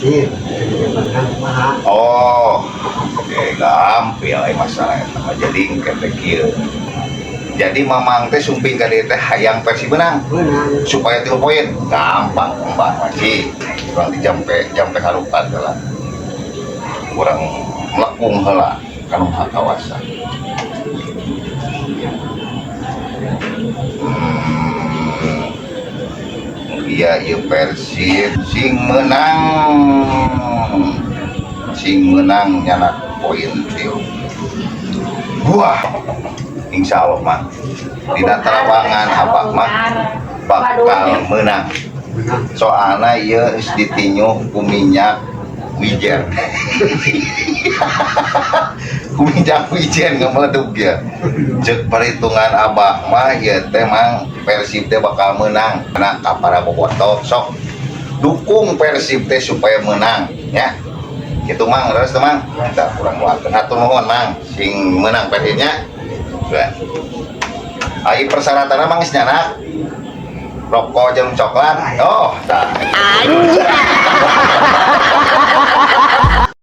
Persib menang kumaha. Oh, oke, gampil eh masalah eta mah. Jadi engke teh kieu. Jadi Mamang teh sumping ka dieu teh hayang Persib menang Menang. Supaya 3 poin. Gampang, Mbak masih kurang di jampe jampe harupan heula. Kurang melekung heula ka nu maha kawasa. Iya, iya, Persib sing menang, sing menang nyanak poin 3. Wah, insya Allah mah dina terawangan apa mah bakal menang. Menang. Soalnya ieu geus ditinju ku minyak wijen, ku minyak wijen ngameledug ya. Cek perhitungan Abah mah ieu teh, Mang, Persib teh bakal menang. Nah, ka para bobotoh, sok dukung Persib teh supaya menang ya. Gitu, Mang. Terus teh, Mang, kita kurang doakeun. Hatur nuhun, Mang, sing menang Persibnya. Ai persyaratanna, Mang, geus nyanak rokok Djarum Coklat. Oh, tah. Anjay.